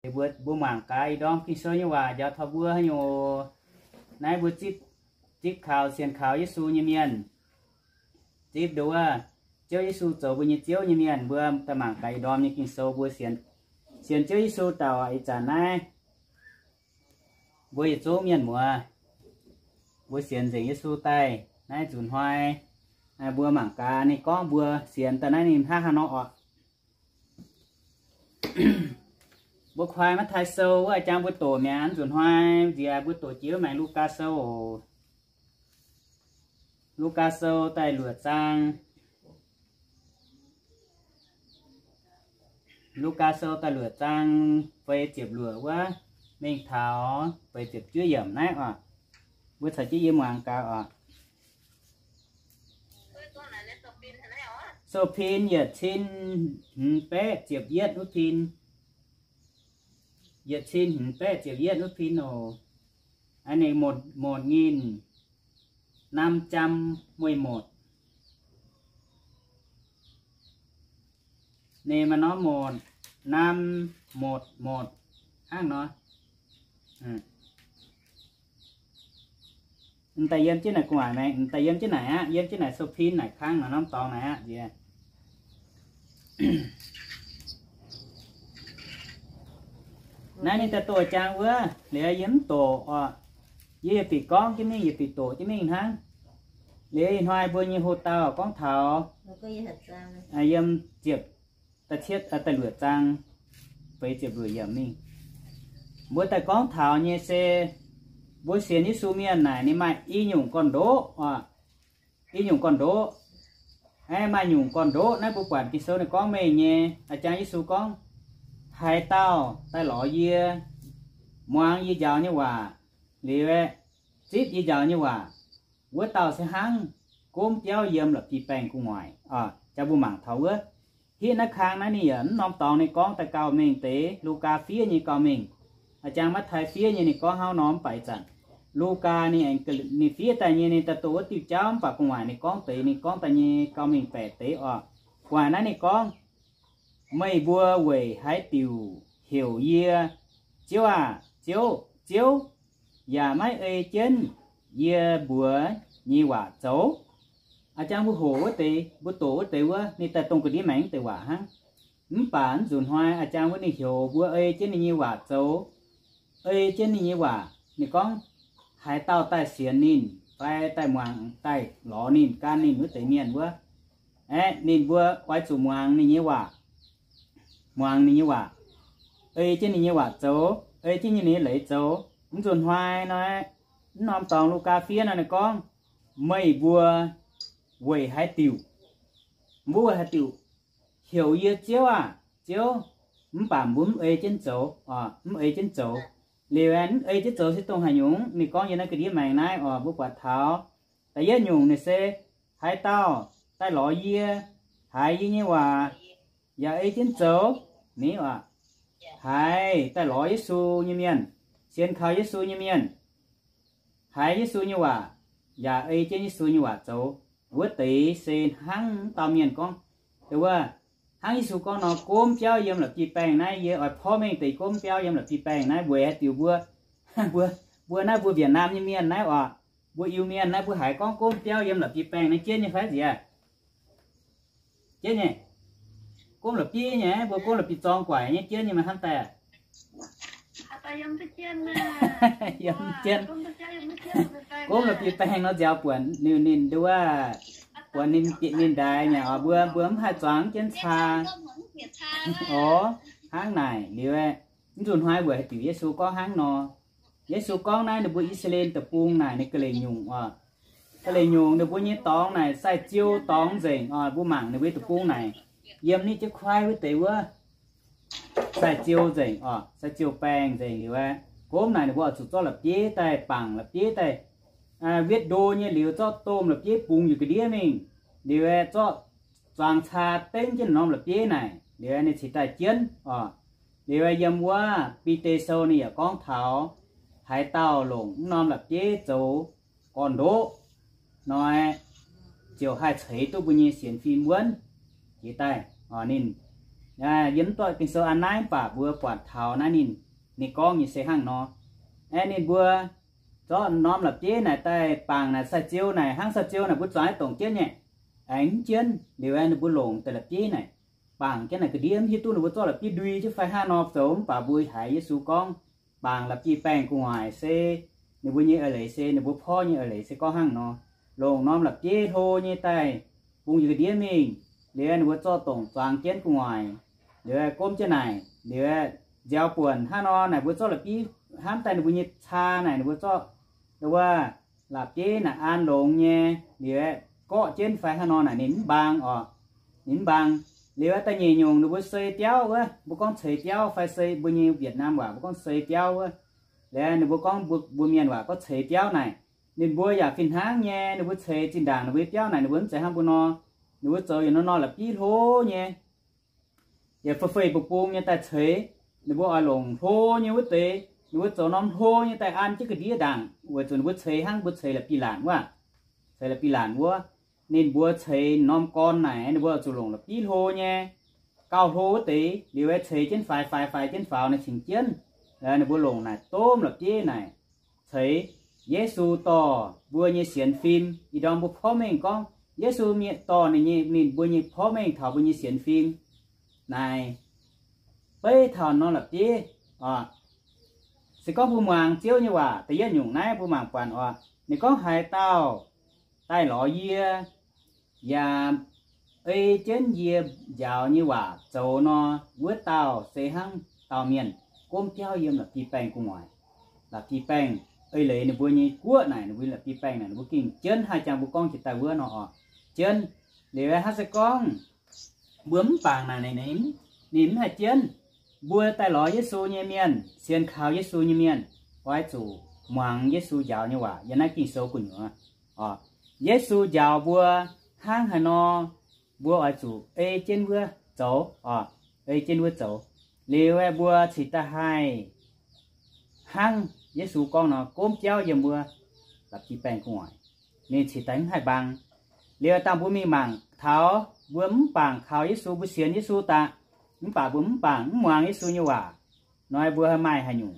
Mbuo, mbuo mangc gaax ih ndorm Ging-Sou nyei waac njaaux taux mbuo haaix nyungc oc. Naaiv mbuo zipv, zipv kaux, sienx kaux Yesu nyei mienh, zipv nduov Ziouv Yesu zoux mbuo nyei Ziouv nyei mienh, mbuo daaih mangc gaax ih ndorm nyei Ging-Sou mbuo sienx, sienx Ziouv Yesu dauh ih zanc naaiv. Mbuo yietc zungv mienh muoz, mbuo sienx nzengc Yesu daaih naaiv nzunc hnoi, mbuo mangc gaax ninh gorngv mbuo sienx daaih naaiv ninh hnangv haaix nor oc. Mbuo kuaai Matv^taai Sou wuov jangx mbuo doqc mi'aqv. Nzunc hnoi nziex mbuo doqc jiex wuov maengx Lugaa Sou oc. Lugaa Sou da'luoqc zaang. Lugaa Sou da'luoqc zaang feix ziepc luoqc wuov mingh taux feix ziepc juov yiemc naaiv oc. Mbuo caux jienv yie muangx gaax oc. Sou-pin yietc cin hmz baeqv ziepc yietv wuov pin. Yietc cin hmz baeqv ziepc yietv wuov pin oc. Ninh một, một nghìn năm trăm mười một. Ninh maaih norm một, năm một một hnangv nor. M'daaih yiem jienv naaic gu'nguaaic maengx, m'daaih yiem jienv naaic aqv, yiem jienv naaic sou-pin naaic kangv naaic norm dorngx naaic aqv nziex. Naaiv ninh daaih doqc jangx wuov, liuz yie mv doqc oc. Yie yietc bieqc gorngv jienv mingh, yietc bieqc doqc jienv mingh hnangv. Liuz ih hnoi mbuo nyei hoc-dauh gorngv taux yiem ziepc, da'cietv, da'luoqc zaang feix ziepc luoqc yiemc mingh. Mbuo daaih gorngv taux nyei se mbuo sienx Yesu mienh naaic ninh maaih i nyungc gorn-ndoqv oc. I nyungc gorn-ndoqv. Aeqv, maaih nyungc gorn-ndoqv naaiv mbuo buatc Ging-Sou ninh gorngv mengh nyei. A'jang Yesu gorngv, haaix dauh daaih lorz yie, muangx yie njaaux nyei waac, liuz aeqv, zipv yie njaaux nyei waac, wuov dauh se hnangv gomv biauv yiem la'bieiv-baengh gu'nguaaic. Jang mbuo mangc taux wuov, hitv naaiv kang naaiv ninh yaac mv norm dorngx ninh gorngv daaih gauh mengh deix. Lugaa fiev nyei gauh mengh. A'jang Matv^taai fiev nyei ninh gorngv hnangv nor mv baac ih zanc Lugaa ninh aengx, ninh fiev daaih nyei ninh daaih doqc wuov diuh jauv mv baac gu'nguaaic ninh gorngv deix, ninh gorngv daaih nyei gauh mengh baeqc deix oc. Gu'nguaaic naaiv ninh gorngv, meih mbuo weic haaix diuc heuc yie, Ziouv aah! Ziouv, Ziouv, yaac maiv ei jienv yie mbuox nyei waac zoux? A'jang mbuo hoqc wuov deix, mbuo doqc wuov deix wuov, ninh daaih dongh ga'ndiev maengx deix waac hnangv. Mv baac mv nzunc hnoi a'jang wuov ninh heuc mbuo ei jienv ninh nyei waac zoux, ei jienv ninh nyei waac. Ninh gorngv, haaix dauh daaih sienx ninh fai daaih muangx, daaih lorz ninh, gan ninh wuov deix mienh wuov, aeqv, ninh mbuo oix zuqc muangx ninh nyei waac, muangx ninh nyei waac, ei jienv ninh nyei waac zoux, ei jienv ninh nyei leiz zoux. Mv nzunc hnoi nor, mv norm dorngx Lugaa fiev nor ninh gorngv, meih mbuo weic haaix diuc, mbuo weic haaix diuc heuc yie, Ziouv aah! Ziouv, mv baac mbuo mv ei jienv zoux, mv ei jienv zoux. Liuz aeqv, mv ei jienv zoux se dongh haaix nyungc? Ninh gorngv yiem naaiv ga'ndiev maengx naaiv oc, mbuo buatc taux da'yietv nyungc ninh se, haaix dauh daaih lorz yie, haiz yie nyei waac, yaac ei jienv zoux, ni, haiz daaih lorz Yesu nyei mienh, sienx kaux Yesu nyei mienh, haiz Yesu nyei waac, yaac ei jienv Yesu nyei waac zoux, wuov deix se hnangv dauh mienh gorngv, wuov, hnangv Yesu gorngv nor, gomv biauv yiem la'bieiv-baengh naaiv, yie oix porv mengh deix gomv biauv yiem la'bieiv-baengh naaiv weic haaix diuc mbuo, mbuo, mbuo naaiv mbuo Việt Nam nyei mienh naaiv oc, mbuo Iu-Mienh naaiv mbuo haiz gorngv gomv biauv yiem la'bieiv-baengh naaiv jienv nyei fai nziex? Jienv nyei. Gomv la'bieiv nyei, mbuo gomv la'bieiv zorng guaic nyei jienv nyei maaih hnamv daaih. Yiem jienv. Gomv la'bieiv-baengh nor nziaaux buonc ninh, ninh nduov, buonc ninh, ninh ndaix nyei oc, mbuo, mbuo mv haih zuangx jienv caa. Oc, hnangv naaic liuz, mv nzunc hnoi weic haaix diuc Yesu gorngv hnangv nor? Yesu gorngv naaiv ninh mbuo I^saa^laa^en deic-bung naaic ninh ga'lengc nyungc oc. Ga'lengc nyungc ninh mbuo nyei dorngx naaic sai-ziou dorngx nzengc oc. Mbuo mangc ninh mbuo nyei deic-bung naaic, yiem nitv jienv kuaaiv wuov deix wuov, sai-ziou nzengc oc, sai-ziou baengh nzengc liuz aeqv, gomv naaic ninh mbuo oix zuqc zorqv la'bieiv daaih bangc, la'bieiv daaih, wetv ndo nyei liuz zorqv domh la'bieiv bungx njiec ga'ndiev mingh, liuz aeqv, zorqv zuangx caa dengv jienv norm la'bieiv naaic, liuz aeqv, ninh cingx daaih jienv oc. Liuz aeqv, yiem wuov Bide Sou ninh yaac gorngv taux, haaix dauh longc mv norm la'bieiv zoux gorn-ndoqv nor, ziouc haih ceix duqv mbuo nyei sienx fim wuonv jiex daaih. Ninh Yiem mv doic Ging-Sou an naaiv, mv baac mbuo buatc taux naaiv ninh, ninh gorngv nyei se hnangv nor. Aeqv, ninh mbuo zorqv norm la'bieiv naaic daaih bangc naaic sai-ziou naaic, hnangv sai-ziou naaic mbuo zuangx dongc jienv nyei. Aengx mv jienv liuz, ninh mbuo longc deix la'bieiv naaic bangc jienv naaic ga'ndiev, mv hiuv duqv ninh mbuo zorqv la'bieiv ndui jienv fai hnangv nor zoux. Mv baac mbuo haiz Yesu gorngv, bangc la'bieiv-baengh gu'nguaaic se ninh mbuo nyei eix leiz, se ninh mbuo porv nyei eix leiz se gorngv hnangv nor. Longc norm la'bieiv hlo nyei daaih bungx njiec ga'ndiev mingh. Liuz ninh mbuo zorqv dongc zuangx jienv gu'nguaaic, liuz gomv jienv naaic, liuz nziaaux buonc hnangv nor naaic, mbuo zorqv la'bieiv hnamv daaih ninh mbuo nyei caa naaic, ninh mbuo zorqv wuov la'bieiv naaic an longx nyei, liuz gorqv jienv fai hnangv nor naaic ninh mv mbaang oc. Ninh mv mbaang. Liuz da'nyeic nyungc ninh mbuo sei biauv wuov, mbuo gorngv ceix biauv fai sei mbuo nyei Việt Nam waac mbuo gorngv sei biauv wuov. Liuz ninh mbuo gorngv, mbuo mienh waac gorngv ceix biauv naaic, ninh mbuo yaac fih hnangv nyei, ninh mbuo ceix zinh ndaangc ninh mbuo nyei biauv naaic ninh mbuo mv zeiz hnangv mbuo nor. Ninh mbuo zoux yietc norm norm la'bieiv hlo nyei, yaac fei-fei bung-bung nyei daaih ceix. Ninh mbuo oix longc hlo nyei wuov deix, ninh mbuo zoux norm hlo nyei daaih an jienv ga'ndiev ndaangc, weic zuqc ninh mbuo ceix hnangv mbuo ceix la'bieiv-laanc wuov, ceix la'bieiv-laanc wuov. Ninh mbuo ceix norm gorn naaic, ninh mbuo zuqc longc la'bieiv hlo nyei, gauh hlo wuov deix, liuz ceix jienv faix, faix, faix jienv faaux naaic cingx jienv. Ninh mbuo longc naaic domh la'bieiv naaic ceix. Yesu dorh mbuo nyei sienx fim, ih ndorm mbuo porv mengh gorngv Yesu mienh dorh ninh nyei, ninh mbuo nyei porv mengh taux mbuo nyei sienx fim naaic, beiv taux norm la'bieiv oc. Se gorngv mbuo muangx Ziouv nyei waac, da'yietv nyungc naaiv mbuo mangc buatc oc, ninh gorngv, haaix dauh daaih lorz yie, yaac ei jienv yie njaaux nyei waac zoux nor, wuov dauh se hnangv dauh mienh gomv biauv yiem la'bieiv-baengh gu'nguaaic. La'bieiv-baengh, eix leiz ninh mbuo nyei guoqv naaic, ninh mbuo la'bieiv-baengh naaic, ninh mbuo gengh jienv haih jangx mbuo gorngv jiex daaih wuov nor oc. Jienv liuz hnangv se gorngv mbuo mv bangc naaic, ninh mv haih jienv. Mbuo daaih lorz Yesu nyei mienh, sienx kaux Yesu nyei mienh, oix zuqc muangx Yesu njaaux nyei waac yiem naaiv Ging-Sou gu'nyuoz oc. Yesu njaaux mbuo hnangv haaix nor, mbuo oix zuqc ei jienv wuov zoux oc. Ei jienv wuov zoux liuz, mbuo cingx daaih haih hnangv Yesu gorngv nor gomv biauv yiem wuov la'bieiv-baengh gu'nguaaic. Ninh cingx daaih mv haih mbaang. Liuz dangh mbuo mingh mangc taux mbuo mv bangc kaux Yesu, mbuo sienx Yesu daaih, mv baac mbuo mv bangc mv muangx Yesu nyei waac, hnoi mbuo maaih haaix nyungc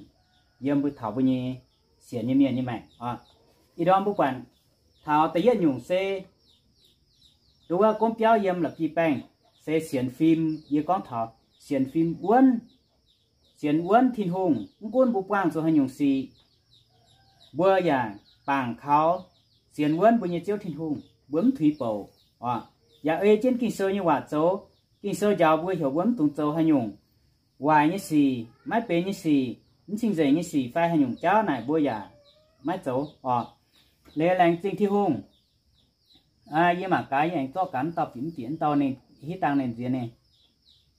yiem mbuo taux mbuo nyei sienx nyei mienh nyei maengc oc. Ih ndorm mbuo buatc taux da'yietv nyungc se, nduov wuov gomv biauv yiem la'bieiv-baengh se sienx fim. Yie gorngv taux sienx fim wuonv, sienx wuonv Tin-Hungh. Mv gunv mbuo buangh zuqc haaix nyungc sic, mbuo yaac bangc kaux sienx wuonv mbuo nyei Ziouv Tin-Hungh, mbuo mv tuix bouc oc. Yaac ei jienv Ging-Sou nyei waac zoux. Ging-Sou njaaux mbuo heuc mbuo mv dungx zoux haaix nyungc waaic nyei sic, maiv benx nyei sic, mv cing-nzengc nyei sic fai haaix nyungc jauv naaic mbuo yaac maiv zoux oc. Liuz laengz zingh Tin-Hungh. Yie mangc gaax, yie aengx zorqv gaax mv dauh bieqc, mv bieqc mv dauh ninh hiuv dangh ninh nziex ninh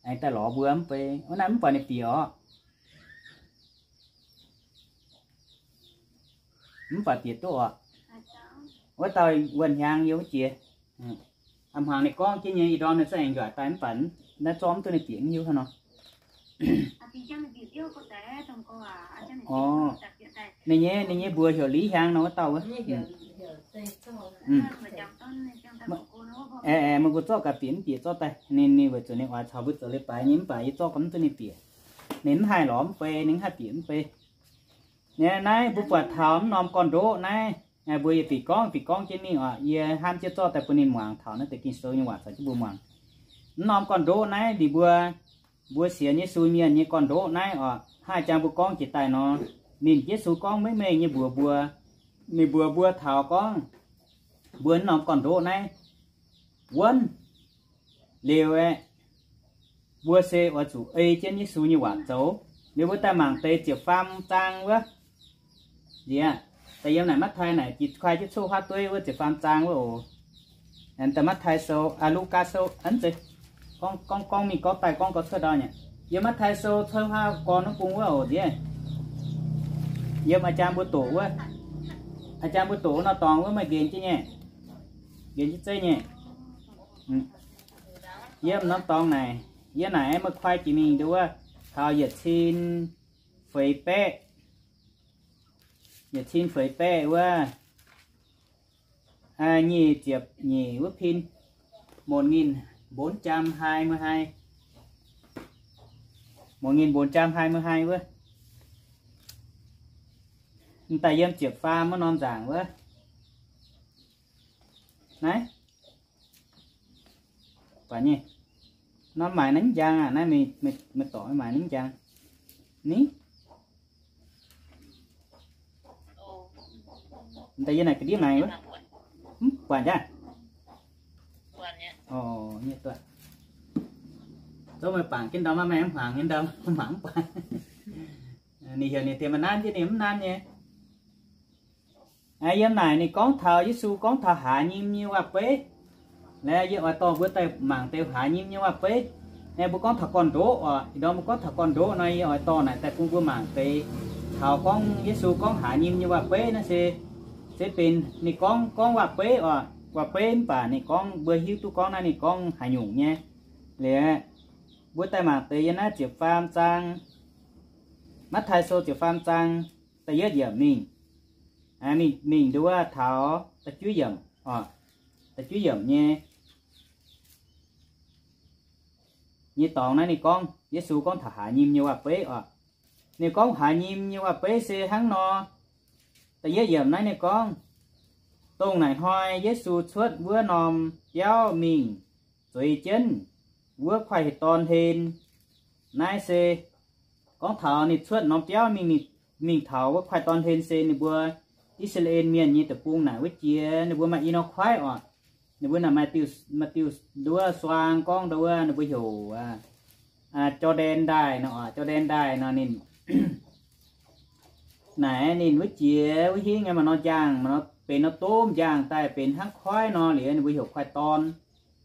aengx daaih lorz mbuo mv bei. Wuov naaiv mv buatc ninh bieqc oc. Mv baac bieqc duqv oc. Wuov dauh wuonh hiaangx yiem wuov jiex. A'hmuangx ninh gorngv jienv nyei, ih ndorm ninh zungv aengx njuaic daaih mv baac naaiv zorqv mv duqv ninh bieqc mv hiuv hnangv nor. Orv, ninh nyei, ninh nyei mbuox heuc Li Hiaang nor wuov dauh wuov. Aeqv, meih mbuo zorqv gaax bieqc mv bieqc zorqv daaih. Ninh, ninh weic zuqc ninh oix caux mbuo zoux leiz-baaix nyei mv baac yie zorqv gaax mv duqv ninh bieqc. Ninh mv haih lorz mv bei, ninh mv haih bieqc mv bei. Naaiv mbuo buatc taux mv norm gorn-ndoqv naaiv, mbuo yie bieqc gorngv, bieqc gorngv jienv mingh oc. Yie hnamv jienv zorqv daaih bun ninh muangx taux naaiv deix Ging-Sou nyei waac caux jienv mbuo muangx. Mv norm gorn-ndoqv naaiv liuz mbuo, mbuo sienx Yesu mienh nyei gorn-ndoqv naaiv oc, haih jangx mbuo gorngv jiex daaih nor, ninh Yesu gorngv maiv mengh nyei mbuox mbuo. Ninh mbuox mbuo taux gorngv mbuo mv norm gorn-ndoqv naaiv wuonv liuz aeqv, mbuo se oix zuqc ei jienv Yesu nyei waac zoux. Liuz mbuo daaih mangc deix ziepc faam zaang wuov. Nziex, daaih yiem naaic Matv^tai naaic jiex kuaai jienv coqv huaav dueiv wuov ziepc faam zaang wuov oc. Daaih Matv^tai Sou, aa, Lugaa Sou, gorngv, gorngv mingh gorngv daaih gorngv gau cuotv ndau nyei. Yiem Matv^tai Sou coqv huaav gorn wuov bung wuov oc nziex. Yiem a'jang mbuo doqc wuov, a'jang mbuo doqc wuov norm dorngx wuov meih nqenx jienv nyei, nqenx jienv zeiv nyei. Yiem norm dorngx naaic, yiem naaic meih kuaai jiex mingh nduov wuov, taux yietc cin feix baeqv, yietc cin feix baeqv wuov, nyic ziepc nyeic wuov pin, một nghìn bốn trăm hai mươi hai. muangx ninh mbuo jam haic maiv haic wuov. M'daaih yiem ziepc faam wuov norm nzaangc wuov. Naaiv, buatc nyei, norm maaic naaiv njang aqv. Naaiv meih dorc maaic naaiv njang ni. M'daaih yie naaic ga'ndiev maengx wuov. Mv buatc jaax. Zouv meih bangc jienv ndau, maiv maaih mv hmuangx nyei ndau, mangc mv buatc. Ninh heuc ninh diex maaih nanv jienv ninh mv nanv nyei. Yiem naaic ninh gorngv taux Yesu gorngv taux haaz nyim nyei waac-beiv. Naaiv yie oix dorh mbuo daaih mangc deix haaz nyim nyei waac-beiv. Naaiv mbuo gorngv taux gorn-ndoqv oc. Ih ndorm mbuo gorngv taux gorn-ndoqv nor, yie oix dorh naaic daaih bun mbuo mangc deix taux gorngv Yesu gorngv haaz nyim nyei waac-beiv naaiv se, se benx ninh gorngv, gorngv waac-beiv oc. Waac-beiv mv baac ninh gorngv, mbuo hiuv duqv gorngv naaiv ninh gorngv haaix nyungc nyei. Liuz, mbuo daaih mangc deix yiem naaiv ziepc faam zaang, Matv^taai Sou ziepc faam zaang, da'yietv yiemc mingh, mingh, mingh nduov taux da'juov yiemc oc. Da'juov yiemc nyei, nyei dorngx naaiv ninh gorngv, Yesu gorngv taux haaz nyim nyei waac-beiv oc. Ninh gorngv haaz nyim nyei waac-beiv se hnangv nor, da'yietv yiemc naaiv ninh gorngv, dongh naaic hnoi Yesu cuotv wuov norm biauv mingh zueiz jienv wuov kuaaiv-dorn hlen. Naaiv se gorngv taux ninh cuotv norm biauv mingh, mingh taux wuov kuaaiv-dorn hlen se ninh mbuo I^saa^laa^en Mienh nyei deic-bung naaic wuov jiex ninh mbuo maaih i norm kuaaiv oc. Ninh mbuo naaic maaih diuh, maaih diuh nduov suang gorngv nduov wuov ninh mbuo heuc Jor^ndaen Ndaaih nor oc. Jor^ndaen Ndaaih nor ninh naaic ninh wuov jiex wuov hingv maaih norm njang, maaih norm benx norm domh njang daaih benx hnangv kuaaiv nor liuz ninh mbuo heuc kuaaiv-dorn.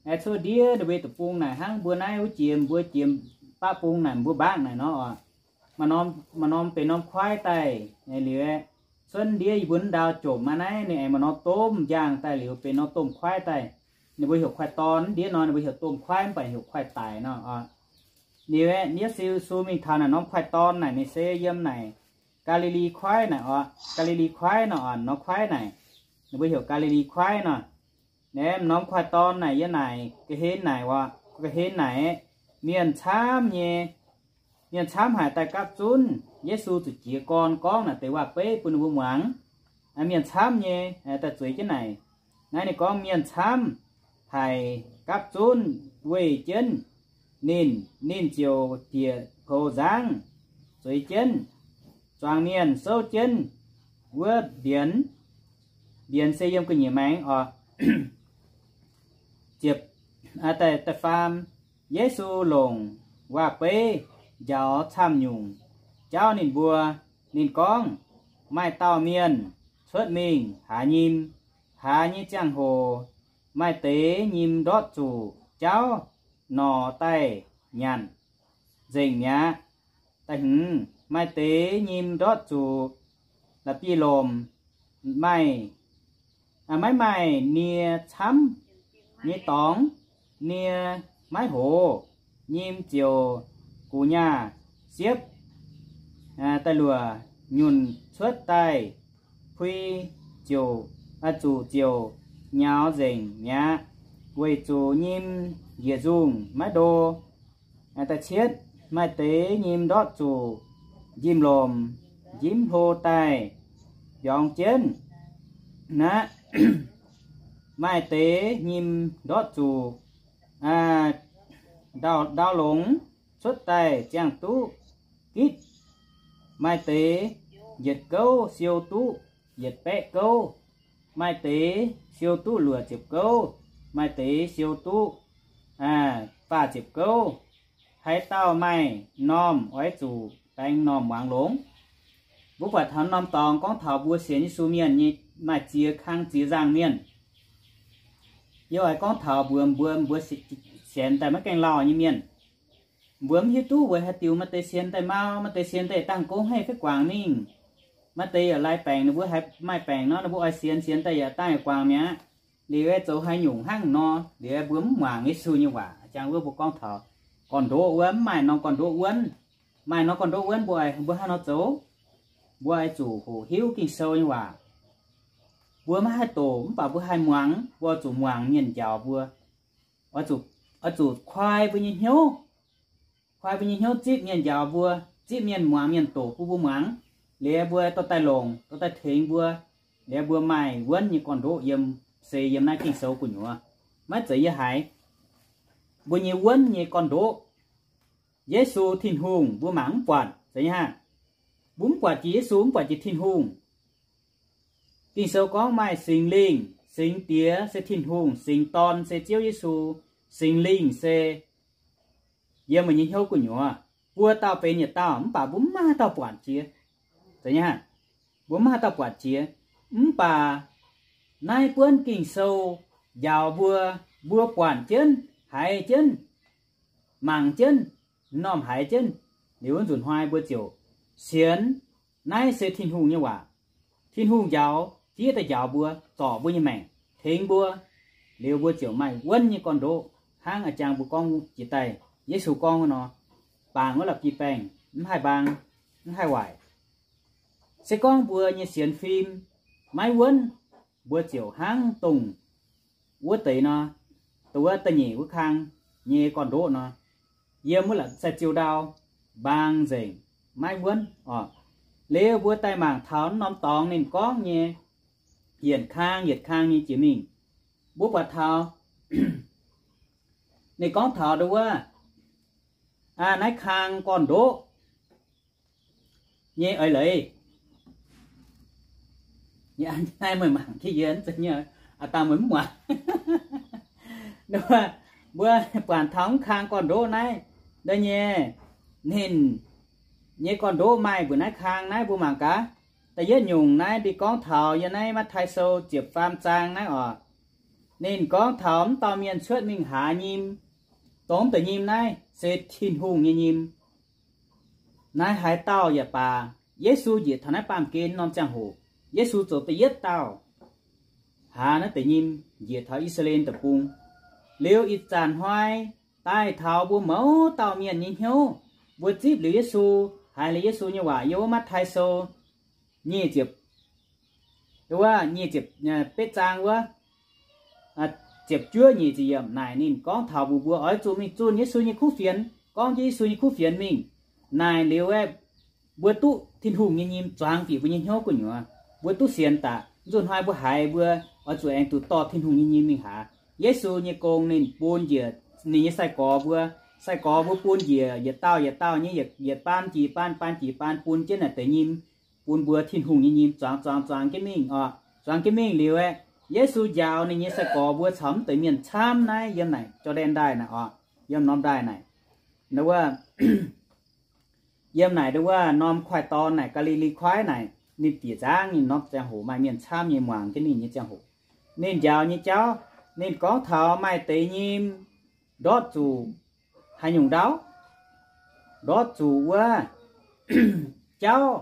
Aengx cuotv ndiev ninh mbuo deic-bung naaic hnangv mbuo naaiv wuov jiex, mbuo jiex baqv bung naaic mbuo mbaangv naaic nor oc. Maaih norm, maaih norm benx norm kuaaiv daaih liuz, cuotv ndiev yie mbuo ndau jomc aqv naaiv ninh aengx maaih norm domh njang daaih liuz benx norm domh kuaaiv daaih. Ninh mbuo heuc kuaaiv-dorn, ndiev nor ninh mbuo heuc domh kuaaiv mv baac heuc kuaaiv-daic nor oc. Liuz aeqv, Yesu mingh taux naaic norm kuaaiv-dorn naaic ninh se yiem naaic Gaa^li^li Kuaaiv naaic oc. Gaa^li^li Kuaaiv nor oc, norm kuaaiv naaic, ninh mbuo heuc Gaa^li^li Kuaaiv nor. Aeqv, norm kuaaiv-dorn naaic yiem naaic ga'hlen naaic oc, ga'hlen naaic mienh camv nyei, mienh camv haic daaih gapv zunv Yesu zuqc jiez gorn gorngv naaic deix waac-beiv bun ninh mbuo muangx. Mienh camv nyei daaih zueiz jienv naaic. Naaiv ninh gorngv mienh camv haic gapv zunv weih jienv ninh, ninh ziouc bieqc poux nzangv zueiz jienv. Zuangx mienh souv jienv wuov mbienx, mbienx se yiem gu'nyuoz maengx oc. Ziepc, da'faam, Yesu longc waac-beiv njaaux camv-nyungc jauv ninh mbuo. Ninh gorngv, maaih dauh mienh cuotv mingh haaz nyim. Haaz nyei ziangh hoc maaih deix nyim ndortv zuqc jauv nor daaih nyanc nzengc mi'aqv. Da'hmz, maaih deix nyim ndortv zuqc la'bieiv-lomc, maaih, maiv maaih nie camv nyei dorngx, nie maiv hoz, nyim ziouc gu'nyaav siepv daaih luoqc nyunc cuotv daaih, pui ziouc, zuqc ziouc nyaux nzengc mi'aqv, weic zuqc nyim njiec nzungh maiv ndo. Da'cietv, maaih deix nyim ndortv zuqc njimv-lomc njimv hlo daaih mbiorngz jienv. Naaiv maaih deix nyim ndortv zuqc ndau, ndau longx cuotv daaih ziangh duqv gitv. Maaih deix yietc gouv siou duqv yietc baeqv gouv. Maaih deix siou duqv luoqc ziepc gouv. Maaih deix siou duqv faah ziepc gouv. Haaix dauh maaih m'normh oix zuqc baengx m'normh muangx longx. Mbuo buatc taux norm dorngx gorngv taux mbuo sienx Yesu mienh nyei maaih ziex kang ziex nzangc mienh. Yie oix gorngv taux mbuox mbuo, mbuo sienx daaih maiv gaengh lauh nyei mienh. Mbuo mv hiuv duqv weic haaix diuc maaih deix sienx daaih mau, maaih deix sienx daaih dangh gong haih fai guangc mingh. Maaih deix yaac lai baengc, ninh mbuo haiz maaih baengc nor, ninh mbuo oix sienx, sienx daaih yaac dangh yaac guangc mi'aqv. Liuz aeqv, zoux haaix nyungc hnangv nor, liuz aeqv, mbuo mv muangx Yesu nyei waac. Jangx wuov mbuo gorngv taux gorn-ndoqv wuov, mv maaih norm gorn-ndoqv wuonv. Maaih norm gorn-ndoqv wuonv mbuo, mbuo hnangv nor zoux. Mbuo oix zuqc hoqc hiuv Ging-Sou nyei waac. Mbuo maiv haih doqc mv baac mbuo haih muangx, mbuo oix zuqc muangx mienh njaaux mbuo. Oix zuqc, oix zuqc koi mbuo nyei hnyouv. koi mbuo nyei hnyouv zipv mienh njaaux mbuo, zipv mienh muangx mienh doqc bun mbuo muangx, liuz mbuo dorh daaih longc, dorh daaih tengx mbuo, liuz mbuo maaih wuonv nyei gorn-ndoqv yiem, se yiem naaiv Ging-Sou gu'nyuoz, maiv zeiz yie haiz. Mbuo nyei wuonv nyei gorn-ndoqv, Yesu Tin-Hungh mbuo mangc mv buatc, zeiz nyei hnangv. Mbuo mv buatc jiex Yesu, mv buatc jiex Tin-Hungh. Ging-Sou gorngv maaih Singx Lingh, Singx Diex se Tin-Hungh, Singx Dorn se Ziouv Yesu, Singx Lingh se yiem meih nyei hnyouv gu'nyuoz. Buo dauh benx yietc dauh, mv baac mbuo mv maaih haaix dauh buatc jiex. Zeiz nyei hnangv. Mbuo mv maaih haaix dauh buatc jiex. Mv baac naaiv buonv Ging-Sou njaaux mbuo, mbuo buatc jienv, haiz jienv, mangc jienv, m'normh haiz jienv, liuz wuov nzunc hnoi mbuo ziouc sienx naaiv se Tin-Hungh nyei waac. Tin-Hungh njaaux, fiev daaih njaaux mbuo, zorc mbuo nyei maengc, tengx mbuo, liuz mbuo ziouc maaih wuonv nyei gorn-ndoqv, hnangv a'jang mbuo gorngv jiex daaih, Yesu gorngv wuov nor, baangc wuov la'bieiv-baengh mv haih mbaang, mv haih waaic. Se gorngv mbuo nyei sienx fim maiv wuonv, mbuo ziouc hnangv dongh wuov deix nor, dongh wuov da'nyeic wuov kang nyei gorn-ndoqv nor, yiem wuov la'saih ziouh ndau mbaang nzengc, maiv wuonv oc. Liuz mbuo daaih mangc taux norm dorngx ninh gorngv nyei, yietc kang yietc kang nyei jiex mingh, mbuo buatc taux ninh gorngv taux dongh wuov, naaiv kang gorn-ndoqv nyei eix leiz. Naaiv meih mangc jienv yie, dangh meih mv muangx. Mbuo buatc taux mv kang gorn-ndoqv naaiv, naaiv nyei, ninh nyei gorn-ndoqv maaih mbuoqc naaiv kang naaiv mbuo mangc gaax. Da'yietv nyungc naaiv ninh gorngv taux yiem naaiv Matv^taai Sou ziepc faam zaang naaiv oc. Ninh gorngv taux mv dauh mienh cuotv mingh haaz nyim, dongh mv deix nyim naaiv se Tin-Hungh nyei nyim. Naaiv haaix dauh yaac baac, Yesu njiec taux naaiv baamh gen norm ziangh hoc, Yesu zoux da'yietv dauh haaz naaiv deix nyim njiec taux I^saa^laa^en Deic-Bung. Liuz ih zanc hnoi daaih taux mbuo mouz dauh mienh nyei hnyouv, mbuo zipv liuz Yesu, haiz liuz Yesu nyei waac yiem wuov Matv^taai Sou nyic ziepc, wuov nyic ziepc betv zaang wuov, ziepc juov nyic ziepc yiemc naaic ninh gorngv taux mbuox mbuo oix zuqc mingh zunh Yesu nyei kuv fienx, gorngv jienv Yesu nyei kuv fienx mingh. Naaic liuz aeqv, mbuo duqv Tin-Hungh nyei nyim zuangx bieqc mbuo nyei hnyouv gu'nyuoz, mbuo duqv sienx daaih. Nzunc hnoi mbuo haiz mbuo oix zuqc aengx duqv dorh Tin-Hungh nyei nyim mingh haaz. Yesu nyei gong ninh bun njiec ninh nyei sai-gorx mbuo, sai-gorx mbuo bun njiec yietc dauh yietc dauh nyei yietc, yietc baan jiex baan, baan jiex baan bun jienv naaic deix nyim, bun mbuo Tin-Hungh nyei nyim zuangx zuangx zuangx jienv mingh oc. Zuangx jienv mingh liuz aeqv, Yesu njaaux ninh nyei sai-gorx mbuo caux mv deix mienh camv naaiv yiem naaic Jor^ndaen Ndaaih naaic oc, yiem norm ndaaih naaic. Wuov, yiem naaic wuov norm kuaaiv dorn naaic, Gaa^li^li Kuaaiv naaic, ninh bieqc nzangv ninh norm ziangh hoc maaih mienh camv nyei muangx jienv ninh nyei ziangh hoc, ninh njaaux nyei jauv, ninh gorngv taux maaih deix nyim ndortv zuqc haaix nyungc ndau? Ndortv zuqc wuov jauv,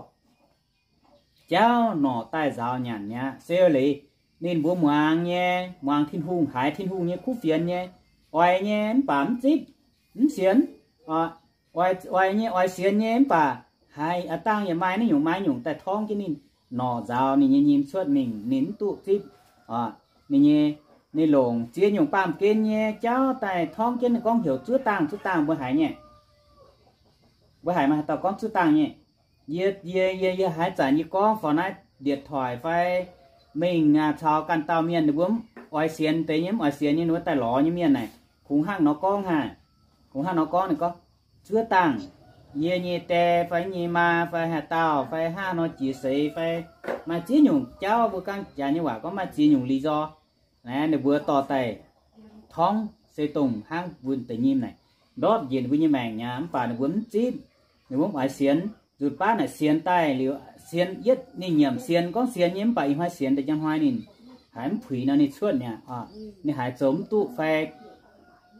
jauv norqc daaih nzaaux nyanc mi'aqv. Se leiz ninh mbuo muangx nyei, muangx Tin-Hungh, haiz Tin-Hungh nyei kuv fienx nyei, oix nyei mv baac mv zipv, mv sienx. Oix nyei, oix sienx nyei mv baac haiz a'dangh yaac maaih naaiv nyungc maaih nyungc daaih torngv jienv ninh, norqc nzaaux ninh nyei nyim cuotv mingh, ninh mv duqv zipv. Ninh nyei, ninh longc ziex nyungc baamh gen nyei jauv daaih torngv jienv ninh gorngv heuc zuov dangh, zuov dangh mbuo haiz nyei. Mbuo haiz maaih haaix dauh gorngv zuov dangh nyei? Yie, yie, yie, yie haaix zanc yie gorngv fai naaiv điện thoại fai mingh caux ganh dauh mienh ninh mbuo mv oix sienx deix nyei, mv oix sienx nyei ninh mbuo daaih lorz nyei mienh naaic, kungx hnangv nor gorngv haic. Kungx hnangv nor gorngv ninh gorngv, zuov dangh, yie nyei die fai nyei maa fai haaix dauh fai hnangv nor jiex seix fai maaih ziex nyungc jauv mbuo gangv jaax nyei waac gorngv maaih ziex nyungc lý do. Naaiv ninh mbuo dorh daaih torngv se dongh hnangv mbuo deix nyim naaic, ndortv njiec ninh mbuo nyei maengc mi'aqv, mv baac ninh mbuo mv zipv, ninh mbuo mv oix sienx. Nzunc baav naaic sienx daaih liuz, sienx yietv ninh nyiemc sienx, gorngv sienx nyei mv baac ih hnoi sienx daaih njang hnoi ninh haiz mv puix nor ninh cuotv mi'aqv. Ninh haiz zoux mv duqv fai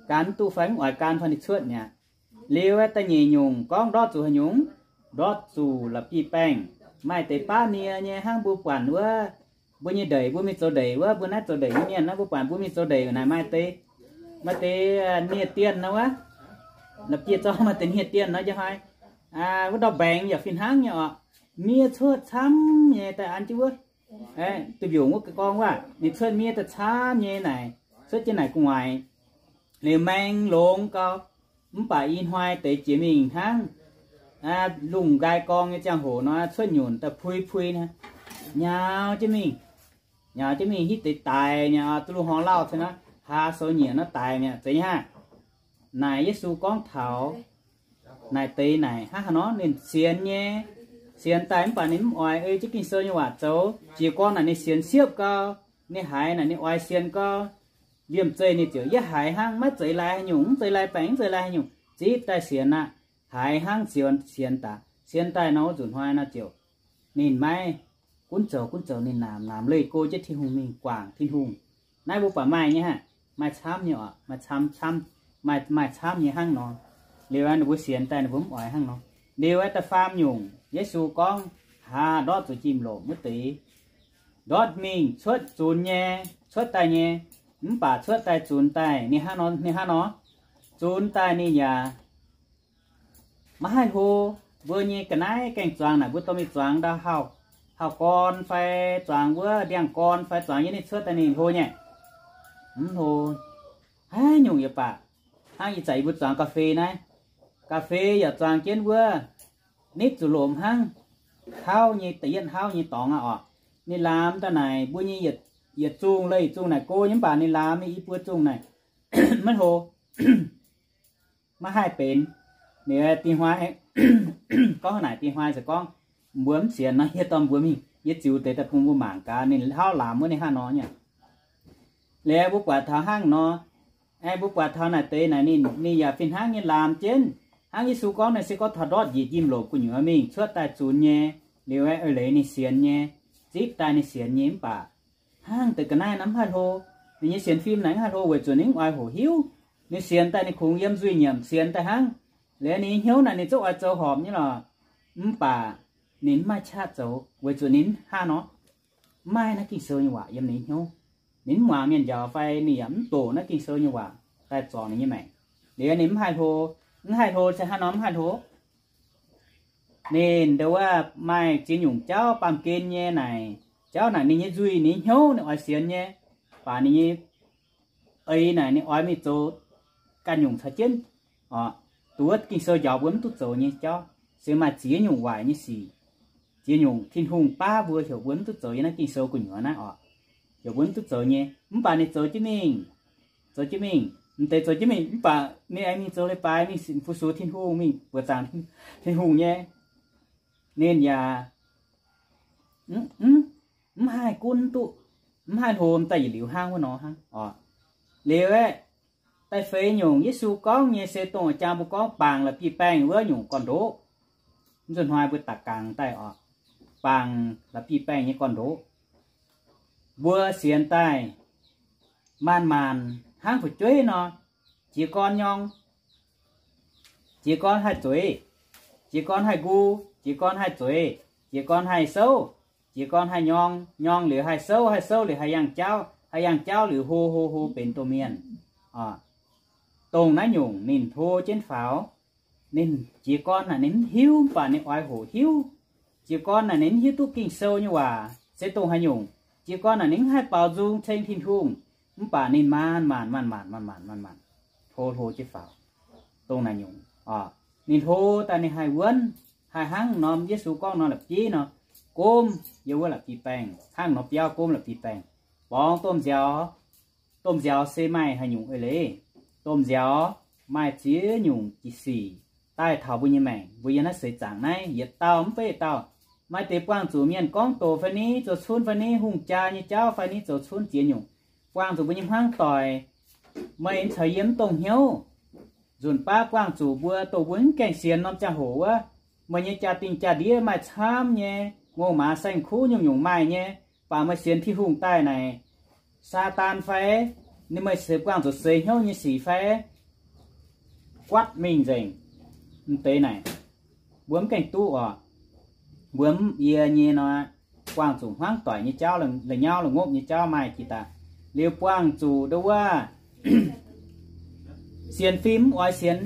gan mv duqv fai mv oix gan fai ninh cuotv mi'aqv. Liuz da'nyeic nyungc gorngv ndortv zuqc haaix nyungc? Ndortv zuqc la'bieiv-baengh. Maaih deix baav nie nyei hnangv mbuo buatc wuov, mbuo nyei ndeic, mbuo mingh zoux ndeic wuov, mbuo naaiv zoux ndeic nyei mienh naaiv, mbuo buatc mbuo mingh zoux ndeic naaic maaih deix, maaih deix nie-dienh nor wuov, la'bieiv-zorng maaih deix nie-dienh nor njang hnoi, wuov ndau-mbaengx yaac fih hnangv nyei oc. Miev cuotv camv nyei daaih an jienv wuov, duih mbiungc wuov gorngv waac ninh cuotv miev daaih camv nyei naaic, cuotv jienv naaic gu'nguaaic, liuz maeng longx gau. Mv baac i hnoi deix jiex mingh hnangv, lungh nqaai gorngv nyei ziangh hoc nor, cuotv nyunc daaih pui pui naaiv, nyaux jienv mingh, nyaux jienv mingh hitv deix daic mi'aqv, duqv lungh horngh lauh cin naaiv, haa sou nyiec naaiv daic mi'aqv, zeiz nyei hnangv. Naaic Yesu gorngv taux naaic deix naaic hnangv haaix nor, ninh sienx nyei, sienx daaih mv baac ninh mv oix ei jienv Ging-Sou nyei waac zoux. Jiez gorn naaic ninh sienx siepv gau, ninh haiz naaic ninh oix sienx gau, liemh zeih ninh ziouc yie haiz hnangv, maiv zeiz lai haaix nyungc, mv zeiz lai baengc, mv zeiz lai haaix nyungc, zipv daaih sienx aqv. Haiz hnangv ziouc sienx daaih, sienx daaih nor wuov nzunc hnoi nor ziouc ninh maiv gunv zoux, gunv zoux ninh naamc naamc leih go jienv Tin-Hungh mingh guangc Tin-Hungh. Naaiv mbuo buatc maaih nyei hnangv, maaih camv nyei oc, maaih camv, maaih, maaih camv nyei hnangv nor. Liuz ninh mbuo sienx daaih ninh mbuo mv oix hnangv nor. Liuz da'faam nyungc Yesu gorngv, haa, ndortv zuqc njimv-lomc wuov deix, ndortv mingh cuotv zunx nyei, cuotv daaih nyei, mv baac cuotv daaih zunx daaih ninh hnangv nor, ninh hnangv nor, zunx daaih ninh yaac maiv haih hlo. Mbuo nyei ga'naaiv gaengh zuangx naaic, mbuo dorh mingh zuangx ndau hauv, hauv gorn fai zuangx wuov ndiangx-gorn fai zuangx yiem ninh cuotv daaih ninh hlo nyei, mv hlo. Haaix nyungc yaac baac, hnangv ih zanc yie mbuo zuangx ga'fei naaiv, ga'fei yaac zuangx jienv wuov nitv zuqc lomc hnangv, hauv nyei, da'yietv hauv nyei dorngx aqv oc. Ninh laamx daaih naaic mbuo nyei yietc zungh leih zungh naaic go nyei mv baac ninh laamx nyei i buo zungh naaic maiv hlo, maiv haih benx. Ninh dingh hnoi gorngv naaic, dingh hnoi se gorngv mbuo mv sienx nor, yie dorh mbuo mingh, yie ziux deix daaih bun mbuo mangc gaax ninh hlauv laamx wuov ninh hnangv nor nyei. Liuz mbuo buatc taux hnangv nor, aengx mbuo buatc taux naaic deix naaic ninh, ninh yaac fih hnangv nyei laamx jienv. Hnangv Yesu gorngv naaic se gorngv taux ndortv njiec njimv-lomc gu'nyuoz mingh cuotv daaih zunx nyei, liuz aengx eix leiz ninh sienx nyei, zipv daaih ninh sienx nyei mv baac hnangv deix ga'naaiv naaiv mv haih hlo. Ninh nyei sienx fim naaic mv haih hlo weic zuqc ninh mv oix hoqc hiuv. Ninh sienx daaih ninh kungx yiem nzuih nyiemc sienx daaih hnangv. Liuz ninh nyei hnyouv naaic ninh zungv oix zoux horpc nyei lorqc, mv baac ninh mv maaih qaqv zoux weic zuqc ninh hnangv nor, mv maaih naaiv Ging-Sou nyei waac yiem ninh nyei hnyouv. Ninh mv muangx mienh njaaux fai ninh yaac mv doqc naaiv Ging-Sou nyei waac daaih zorc ninh nyei maengc. Liuz ninh mv haih hlo. Mv haih hlo se hnangv nor mv haih hlo. Ninh ndo wuov maaih ziex nyungc jauv baamh gen nyei naaic, jauv naaic ninh nyei nzuih ninh nyei hnyouv ninh oix sienx nyei, baac ninh nyei eix naaic ninh oix mingh zoux ganh nyungc caux jienv. Oc, duqv wuov Ging-Sou njaaux mbuo mv duqv zoux nyei jauv se maaih ziex nyungc waaic nyei sic. Ziex nyungc Tin-Hungh baav mbuo heuc mbuo mv duqv zoux yiem naaiv Ging-Sou gu'nyuoz naaiv oc. Heuc mbuo mv duqv zoux nyei mv baac ninh zoux jienv mingh, zoux jienv mingh, m'deix zoux jienv mingh mv baac ninh aengx mingh zoux leiz-baaix mingh fu-sux Tin-Hungh, mingh buoqc zaangc Tin-Hungh nyei. Ninh yaac mv haih gunv duqv, mv haih hlo daaih yietc liuz hnangv wuov nor hnangv oc. Liuz aeqv, da'feix nyungc Yesu gorngv nyei se dongh jang mbuo gorngv bangc la'bieiv-baengh wuov nyungc gorn-ndoqv. Mv nzunc hnoi mbuo daaih gangx daaih oc, bangc la'bieiv-baengh nyei gorn-ndoqv. Mbuo sienx daaih maanc-maanc hnangv fu'jueiv nor, jiez gorn nyorng, jiez gorn haih zueiz, jiez gorn haih nqu, jiez gorn haih zueiz, jiez gorn haih souv, jiez gorn haih nyorng, nyorng liuz haih souv, haih souv liuz haih yangh jauv, haih yangh jauv liuz hlo hlo hlo benx domh mienh. Dongh naaiv nyungc ninh hlo jienv faaux. Ninh jiez gorn naaic ninh mv hiuv mv baac ninh oix hoqc hiuv. Jiez gorn naaic ninh mv hiuv duqv Ging-Sou nyei waac se dongh haaix nyungc. Jiez gorn naaic ninh mv haih baaux nzung ceng Tin-Hungh, mv baac ninh maanc-maanc maanc-maanc maanc-maanc maanc-maanc hlo hlo jienv faaux. Dongh naaic nyungc, ninh hlo daaih ninh haih wuonv, haih hnangv norm Yesu gorngv nor la'bieiv nor, gomv yiem wuov la'bieiv-baengh, hnangv nor biauv gomv la'bieiv-baengh. Borngz domh nziaaux, domh nziaaux se maaih haaix nyungc eix leiz? Domh nziaaux maaih ziex nyungc sic daaih taux mbuo nyei maengc. Mbuo yiem naaiv seix zaangc naaiv yietc dauh mv fei yietc dauh, maaih deix buangh zuqc mienh gorngv doqc fai ni, zoux cunv fai ni, hungh jaa nyei jauv fai ni, zoux cunv ziex nyungc buangh zuqc mbuo nyei hmuangv doic. Meih caux yie mv dongh hnyouv. Nzunc baav buangh zuqc mbuo, dongh mbuo mv gaengh sienx norm ziangh hoc wuov, meih nyei jaa-dingh jaa-ndiev maaih camv nyei, ngongh maaz saeng-kuv nyungc-nyungc maaih nyei, baac meih sienx Tin-Hungh daaih naaic, Saadaan fai, ninh meih se buangh zuqc seix hnyouv nyei sic fai, guaatv mingh nzengc. M'deix naaic, mbuo mv gaengh duqv oc. Mbuo mv yie nyei nor, buangh zuqc hmuangv doic nyei jauv, la'nyauv la'ngopv nyei jauv maaih jiex daaih. Liuz buangh zuqc ndo wuov sienx fim mv oix sienx,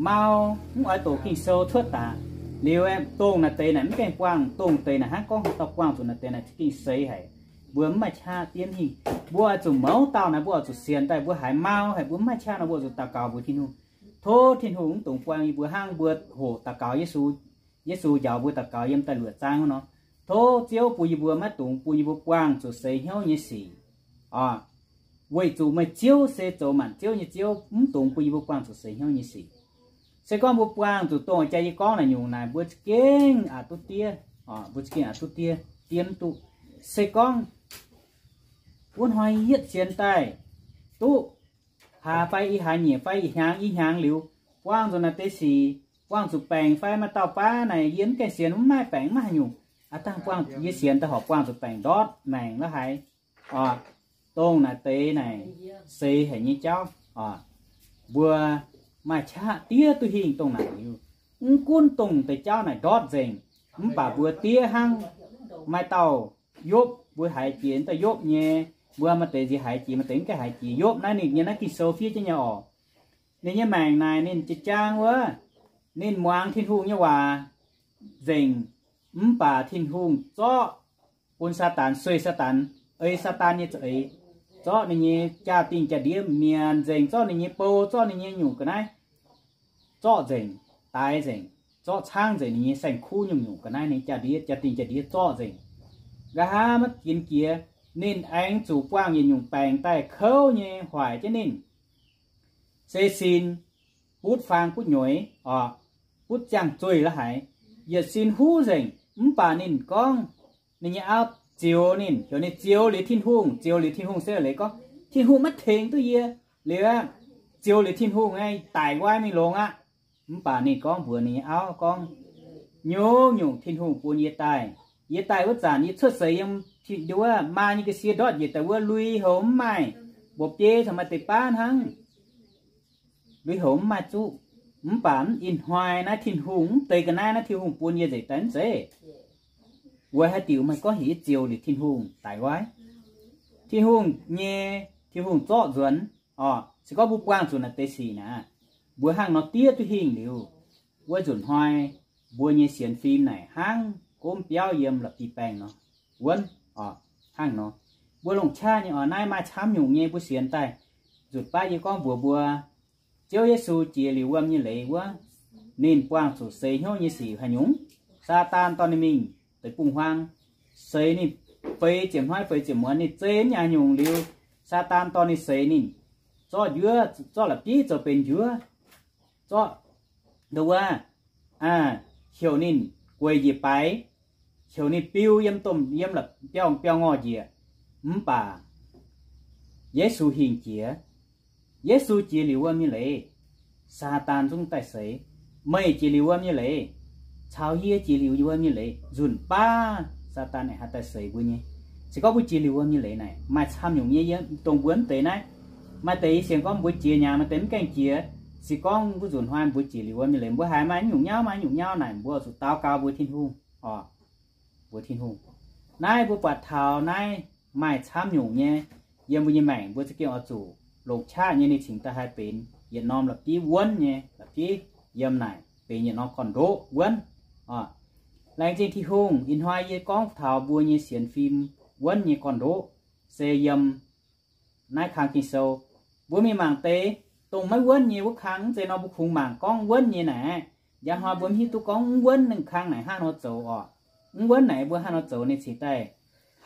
mau, mv oix doqc Ging-Sou cuotv daaih. Liuz dongh naaic deix naaic mv gaengh buangh, dongh deix naaic hnangv gorngv haaix dauh buangh zuqc naaic deix naaic gengh seix haic. Mbuo mv maaih qaqv diev hingh. Mbuo oix zuqc mouz dauh naaic, mbuo oix zuqc sienx daaih, mbuo haiz mau haic, mbuo mv maaih qaqv nor, mbuo oix zuqc daux gaux mbuox Tin-Hungh, Tov Tin-Hungh mv dungx buang yie mbuo hnangv mbuo hoqc daux gaux Yesu, Yesu njaaux mbuo daux gaux yiem da'luoqc zaang wuov nor. Tov Ziouv bun yie mbuo maiv dungx bun yie mbuo buangh zuqc seix hnyouv nyei sic. Weic zuqc meih Ziouv se zoux maanc ziouv nyei Ziouv, mv dungx bun yie mbuo buangh zuqc seix hnyouv nyei sic. Se gorngv mbuo buangh zuqc dongh jaa yie gorngv naaic nyungc naaic, mbuo za'gengh aqc duqv diev, mbuo za'gengh aqc duqv diev, diev mv duqv. Se gorngv wuov hnoi yietv sienx daaih duqv hlaax fai i hlaax nyeic fai i hnyangx i hnyangx liuz, buangh zuqc naaiv deix sic, buangh zuqc baengc fai maaih dauh baav naaic yie mv gaengh sienx, mv maaih baengc, mv maaih haaix nyungc. Aav dangh buangh yie sienx daaih horpc buangh zuqc baengc ndortv maengc la'haaix. Dongh naaic deix naaic seix haic nyei jauv, mbuo maaih qaqv diev duqv hingh dongh naaic liuz. Mv gunv dongh deix jauv naaic ndortv nzengc, mv baac mbuo diev hnangv maaih dauh Yopv, mbuo haiz jiex dauh Yopv nyei, mbuo maaih deix nziex haiz jiex, maaih deix mv gaengh haiz jiex. Yopv naaiv ninh nyei naaiv Ging-Sou fiev jienv nyei orqc. Ninh nyei maengc naaic ninh jiex jaang wuov, ninh muangx Tin-Hungh nyei waac nzengc, mv baac Tin-Hungh zorqv bun Saadaan, sueih Saadaan, ei Saadaan nyei za'eix, zorqv ninh nyei jaa-dingh jaa-ndiev, mienh nzengc, zorqv ninh nyei bou, zorqv ninh nyei nyungc ga'naaiv, zorqv nzengc, daix nzengc, zorqv caangv nzengc ninh nyei saeng-kuv nyungc-nyungc ga'naaiv, ninh jaa-ndiev, jaa-dingh jaa-ndiev zorqv nzengc. Nqa'haav maiv ginx jiex, ninh aengx zuqc buangh yietc nyungc baengc daaih kouv nyei hoic jienv ninh. Se sin butv faang butv nyueiz orqc, butv ziangh zueih la'haiz, yietc sin huv nzengc. Mv baac ninh gorngv ninh nyei auv zioux ninh, heuc ninh zioux liuz Tin-Hungh, zioux liuz Tin-Hungh se leiz gorngv Tin-Hungh maiv tengx duqv yie liuz aqv, zioux liuz Tin-Hungh aeqv, daic nqoi mingh longx aqv. Mv baac ninh gorngv mbuox ninh nyei auv gorngv, nyungc-nyungc Tin-Hungh bun yie daaih. Yie daaih wuov zanc yie cuotv seix yiem wuov maa nyei ga'sie ndortv njiec daaih wuov, lui-houx mv maaih, mba'biei caux maaih deix baav hnangv. Lui-houx mv maaih zuqv. Mv baac ih hnoi naaiv Tin-Hungh mv deix ga'naaiv naaiv Tin-Hungh bun yie nzengc daaih mv zeiz? Weic haaix diuc meih gorngv heuc yie zioux liuz Tin-Hungh daic nqoi? Tin-Hungh nyei, Tin-Hungh zorqv nzuonx orqc. Se gorngv mbuo buangh zuqc naaiv deix sic naaic, mbuo hnangv nor diev duqv hingh liuz, wuov nzunc hnoi mbuo nyei sienx fim naaic hnangv gomv biauv yiem la'bieiv-baengh nor, wuonv orqc, hnangv nor. Mbuo longc qaqv nyei orqc, naaiv maaih camv nyungc nyei mbuo sienx daaih. Nzunc baav yie gorngv mbuox mbuo, Ziouv Yesu jiex liuz wuom nyei leiz wuov, ninh buangh zuqc seix hnyouv nyei sic haaix nyungc? Saadaan dorh ninh mingh deic-bung-huaang, seix ninh feix ziepc hnoi feix ziepc muonz, ninh zeiz mv nyaanh nyungc liuz, Saadaan dorh ninh seix ninh, zorqv njuov, zorqv la'bieiv zoux benx njuov, zorqv nduov wuov, heuc ninh gueic njiec baix, heuc ninh biu yiem domh, yiem la'biauv, biauv-ngorh njiec. Mv baac Yesu hingh jiex. Yesu jiex liuz wuom nyei leiz, Saadaan zungv daaih seix. Meih jiex liuz wuom nyei leiz caux yie jiex liuz wuom nyei leiz, nzunc baav Saadaan aengx haih daaih seix mbuo nyei. Se gorngv mbuo jiex liuz wuom nyei leiz naaic, maaih camv nyungc nyei yiem dongh mbuo mv deix naaiv. Maaih deix yie sienx gorngv mbuo jiex nyei, maaih deix mv gaengh jiex. Se gorngv mbuo nzunc hnoi mbuo jiex liuz wuom nyei leiz, mbuo haiz maaih nyungc nyauv, maaih nyungc nyauv naaic, mbuo zuqc daux gaux mbuox Tin-Hungh orqc, mbuox Tin-Hungh. Naaiv mbuo buatc taux naaiv maaih camv nyungc nyei yiem mbuo nyei maengc, mbuo za'gengh oix zuqc longc qaqv nyei ninh cingx daaih haih benx yietc norm la'bieiv wuonv nyei la'bieiv, yiem naaic benx yietc norm gorn-ndoqv wuonv. Laengz zingh Tin-Hungh, ih hnoi yie gorngv taux mbuo nyei sienx fim wuonv nyei gorn-ndoqv se yiem naaiv kang Ging-Sou. Mbuo mingh mangc deix dongh maiv wuonv nyei wuov kang, mv zeiz nor mbuo kungx mangc gorngv wuonv nyei naaic. Njang hnoi mbuo mv hiuv duqv gorngv mv wuonv ninh kang naaic hnangv nor zoux orqc. Mv wuonv naaic mbuo hnangv nor zoux ninh cingx daaih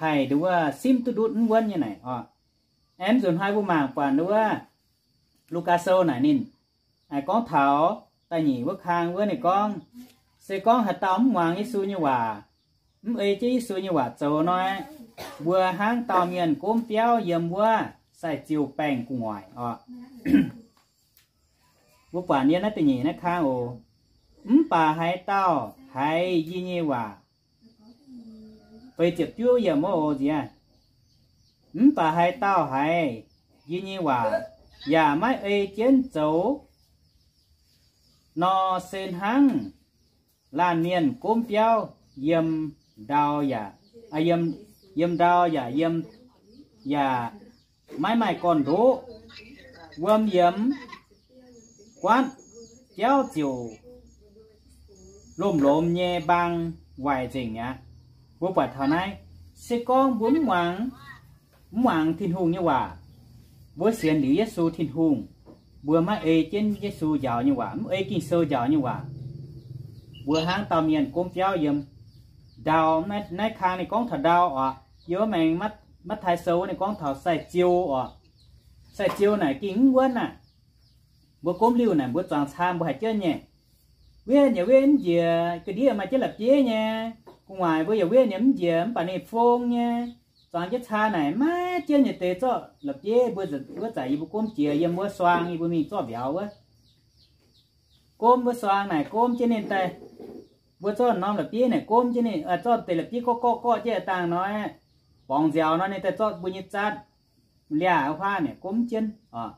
haih nduov simv duqv ndutv mv wuonv nyei naaic orqc. Aengx nzunc hnoi mbuo mangc buatc nduov Lugaa Sou naaic ninh gorngv taux da'nyeic wuov kang wuov ninh gorngv, se gorngv haaix dauh mv muangx Yesu nyei waac, mv ei jienv Yesu nyei waac zoux nor, mbuo hnangv dauh mienh gomv biauv yiem wuov sai-ziuh baengh gu'nguaaic orqc. Mbuo buatc yiem naaiv da'nyeic naaiv kang oc. Mv baac haaix dauh haiz yie nyei waac, feix ziepc juov yiemc wuov oc nziex, mv baac haaix dauh haiz yie nyei waac yaac maiv ei jienv zoux nor, se hnangv laanh mienh gomv biauv yiem ndau yaac, yiem, yiem ndau yaac yiem, yaac maiv maaih gorn-ndoqv. Wuom yiemx guaatv, biauv ziouc lomh lomz nyei mbaang waaic nzengc mi'aqv. Mbuo buatc taux naaiv, se gorngv mbuo mv muangx, mv muangx Tin-Hungh nyei waac, mbuo sienx liuz Yesu Tin-Hungh, mbuo maiv ei jienv Yesu njaaux nyei waac, mv ei Ging-Sou njaaux nyei waac, mbuo hnangv dauh mienh gomv biauv yiem ndau. Naaiv kang ninh gorngv taux ndau oc. Yiem wuov maengx Matv^taai Sou wuov ninh gorngv taux sai-ziou oc. Sai-ziou naaic ging mv wuonv aqv. Mbuo gomv liuh naaic mbuo zuangx caa mbuo haih jienv nyei. Wetv yaac wetv mv njiec, ga'ndiev maaih jienv la'bieiv nyei. Gu'nguaaic mbuo yaac wetv yaac mv njiec, mv baac ninh fong nyei. Zuangx jienv caa naaic maiv jienv nyei deix zorqv la'bieiv mbuo wuov zanc yie mbuo gomv jiex yiem wuov suang, yie mbuo mingh zorqv mbiauz wuov. Gomv wuov suang naaic gomv jienv ninh daaih. Mbuo zorqv norm la'bieiv naaic gomv jienv ninh, zorqv deix la'bieiv gorqv gorqv gorqv jienv dangh nor, borngz nziaaux nor ninh daaih zorqv mbuo nyei zatv, liaah huaav naaic gomv jienv oc.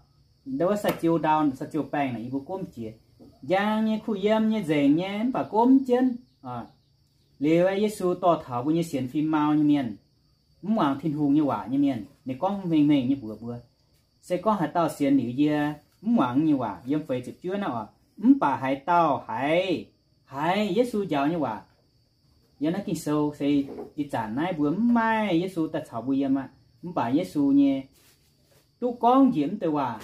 Ndau wuov sai-ziou ndau, sai-ziou baengh naaic yie mbuo gomv jiex. Njang nyei, kuh yiem nyei, nzengc nyei, mv baac gomv jienv oc. Liuz aeqv, Yesu dorh taux mbuo nyei sienx fim mau nyei mienh, mv muangx Tin-Hungh nyei waac nyei mienh, ninh gorngv hmengh hmengh nyei mbuox mbuo, se gorngv haaix dauh sienx liuz yie, mv muangx nyei waac, yiem feix ziepc juov naaiv oc, mv baac haaix dauh haiz, haiz Yesu njaaux nyei waac, yiem naaiv Ging-Sou se ih zanc naaiv mbuo mv maaih Yesu daaih caux mbuo yiem aqv. Mv baac Yesu nyei, duqv gorngv njiec mv deix waac.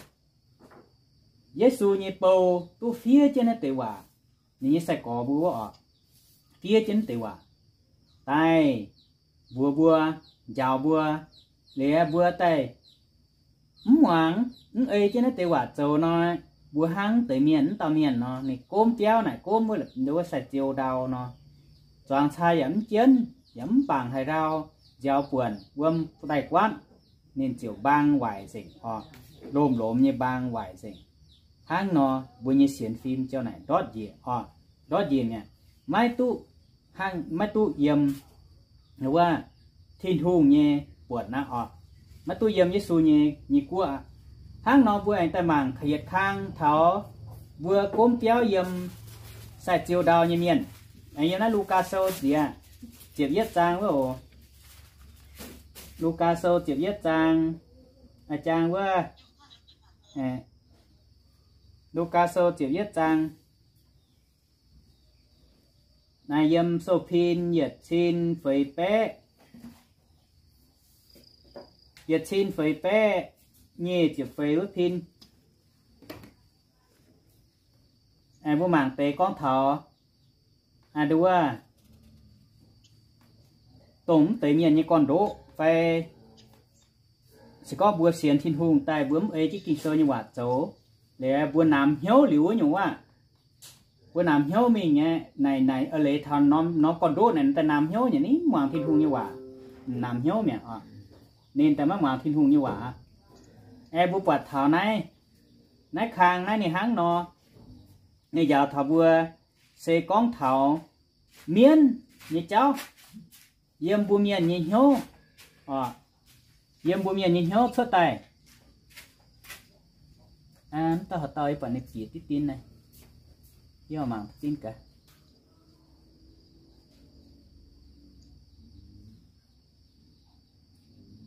Yesu nyei bou duqv fiev jienv naaiv deix waac. Ninh nyei sai-gorx mbuo wuov oc, fiev jienv mv deix waac daaih mbuox mbuo, njaaux mbuo, liuz mbuo daaih mv muangx, mv ei jienv naaiv deix waac zoux nor, mbuo hnangv deix mienh, mv dauh mienh nor, ninh gomv biauv naaic gomv wuov, wuov sai-ziou ndau nor, zuangx caa yaac mv jienv, yaac mv bangc haaix ndau, nziaaux buonc wuom daaih guaatv, ninh ziouc mbaang waaic nzengc oc. Lomh lomh nyei mbaang waaic nzengc. Hnangv nor mbuo nyei sienx fim ziouc naaic ndortv njiec oc, ndortv njiec mi'aqv. Maiv duqv hnangv, maiv duqv yiem wuov Tin-Hungh nyei buonc aqv oc. Maiv duqv yiem Yesu nyei, nyei guoqv aqv. Hnangv nor mbuo aengx daaih mangc yietc kang taux mbuo gomv biauv yiem sai-ziou ndau nyei mienh. Aengx yiem naaiv Lugaa Sou ziex, ziepc yietv zaang wuov oc. Lugaa Sou ziepc yietv zaang, a'jang wuov, Lugaa Sou ziepc yietv zaang. Naaiv yiem sou pin yietc cin feix baeqv, yietc cin feix baeqv nyic ziepc feix wuov pin. Mbuo mangc deix gorngv taux, aa, nduov, dongh mv deix mienh nyei gorn-ndoqv fai se gorngv mbuo sienx Tin-Hungh daaih mbuo mv ei jienv Ging-Sou nyei waac zoux, liuz mbuo namx hnyouv liuz wuov nyungc waac, mbuo namx hnyouv mingh nyei, naaic, naaic a'leiz taux norm, norm gorn-ndoqv naaic daaih namx hnyouv nyei, ninh mv muangx Tin-Hungh nyei waac, namx hnyouv mi'aqv oc. Ninh daaih maiv muangx Tin-Hungh nyei waac aqv. Aeqv, mbuo buatc taux naaiv, naaiv kang naaiv ninh hnangv nor, ninh njaaux taux mbuo se gorngv taux mienv nyei jauv yiem mbuo mienh nyei hnyouv oc, yiem mbuo mienh nyei hnyouv cuotv daaih. Mv dauh haaix dauh yie buatc ninh bieqc diqv dien naaiv, yie mangc diqv dien gaax.